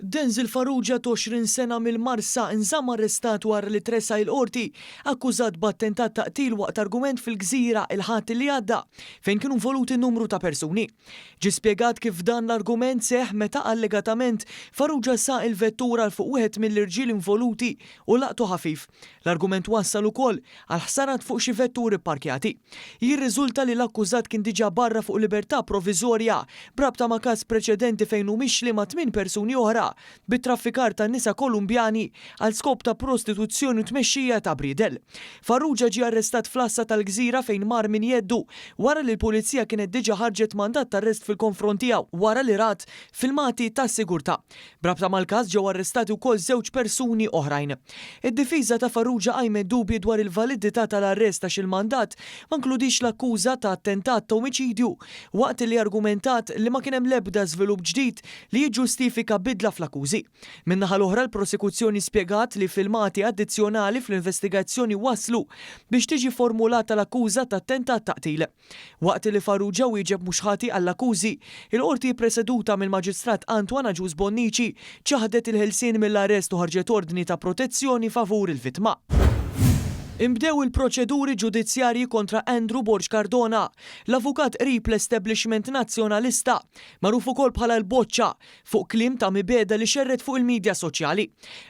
Denzil Farrugia ta' 20 sena mill-Marsa nżamm arrestat wara li tressaq il-Qorti akkużat b'attentat ta' qtil waqt argument fil-Gżira il-Ħadd li għadda fejn kienu involuti numru ta' persuni. Ġie spjegat kif dan l-argument seħħ meta allegatament Farrugia saq il-vettura 'l fuq wieħed mill-irġiel involuti u laqtu ħafif. L-argument wassal ukoll għal ħsarat fuq xi vetturi pparkjati. Jirriżulta li l-akkużat kien diġà barra fuq libertà proviżorja b'rabta ma' każ preċedenti fejn hu mixli ma' tmien persuni oħra bi traffikar ta' nisa Kolumbjani għal skop ta' prostituzzjoni u tmexxija ta' briedel. Farrugia ġie arrestat fl-għassa tal-Gżira fejn mar minn jeddu wara li l-Pulizija kienet diġà ħarġet mandat t'arrest fil-konfront tiegħu wara li rat filmati tas-sigurtà. B'rabta mal-każ ġew arrestati wkoll żewġ persuni oħrajn. Id-difiża ta' Farrugia qajmet dubji dwar il-validità tal-arrest għax il-mandat ma nkludiex l-akkuża ta' attentat ta' omiċidju waqt li argumentat li ma kien hemm l-ebda żvilupp ġdid li jiġġustifika bidla fl-akkużi. Min-naħa l-oħra l-prosekuzzjoni spjegat li filmati addizzjonali fl-investigazzjoni wasslu biex tiġi formulata l-akkuża ta' attentat ta' qtil. Waqt li Farrugia wieġeb mhux ħati għall-akkużi, il-Qorti ppreseduta mill-Maġistrat Antoine Agius Bonnici ċaħdet il-ħelsien mill-arrest u ħarġet ordni ta' protezzjoni favur il-vittma. Inbdew il-proċeduri ġudizzjarji kontra Andrew Borg Cardona, l-avukat qrib l-establishment Nazzjonalista, magħruf ukoll bħala l-Boċċa, fuq kliem ta' mibegħda li xerred fuq il-midja soċjali.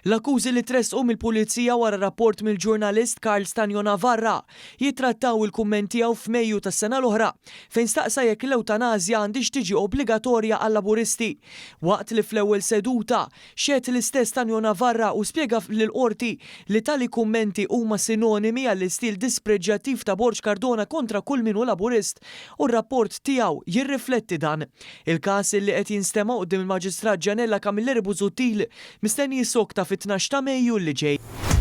L-akkużi li tressqu mill-Pulizija wara rapport mill-ġurnalist Karl Stagno Navarra jittrattaw il-kumment tiegħu f'Mejju tas-sena l-oħra fejn staqsa jekk l-ewtanażja għandhiex tiġi obbligatorja għal-Laburisti waqt li fl-ewwel seduta xehed l-istess Stagno Navarra u spjega lill-Qorti li tali kummenti huma sinonimi għall-istil dispreġjattiv ta' Borg Cardona kontra kull min hu Laburist u r-rapport tiegħu jirrifletti dan. Il-każ li qed jinstema' quddiem il-Maġistrat Gianella Camilleri Busuttil mistenni jissokta fit-tnax ta' Mejju li ġej.